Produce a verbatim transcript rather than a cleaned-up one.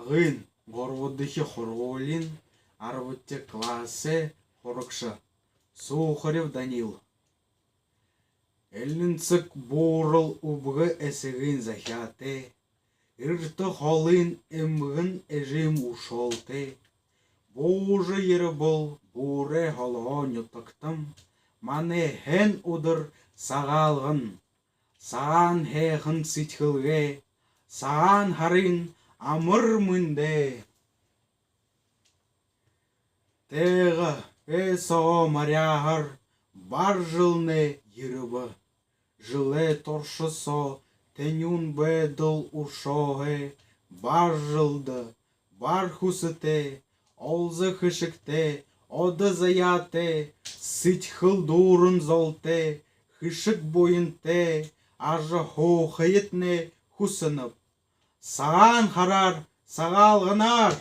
Агын гурбадахи һургуулиин арбадахи классай һурагша Сухарев Данил. Элинсэг буурал үбгэ эсэгын захяатай, эртэ холын эмгэн эжым үшөөлтэй. Буужа ерэбэл буурал холо нютагтам, манай һайн үдэр Сагаалган. Сагаан һайхан сэдьхэлгээ, Сагаан һарын амар мэндэ! Тиигээд соо маряаһаар бар жэлнай ерэбэ. Жэлэй турша соо тэнюун байдал үшөө һаа, бар жэлдэ бар хүсэтэй, олзо хэшэгтэй, одо заяатай, сэдьхэл дүүрэн золтой, хэшэг буянтай ажаһуухыетнай хүсэнэб. Сагаан һараар, Сагаалганаар!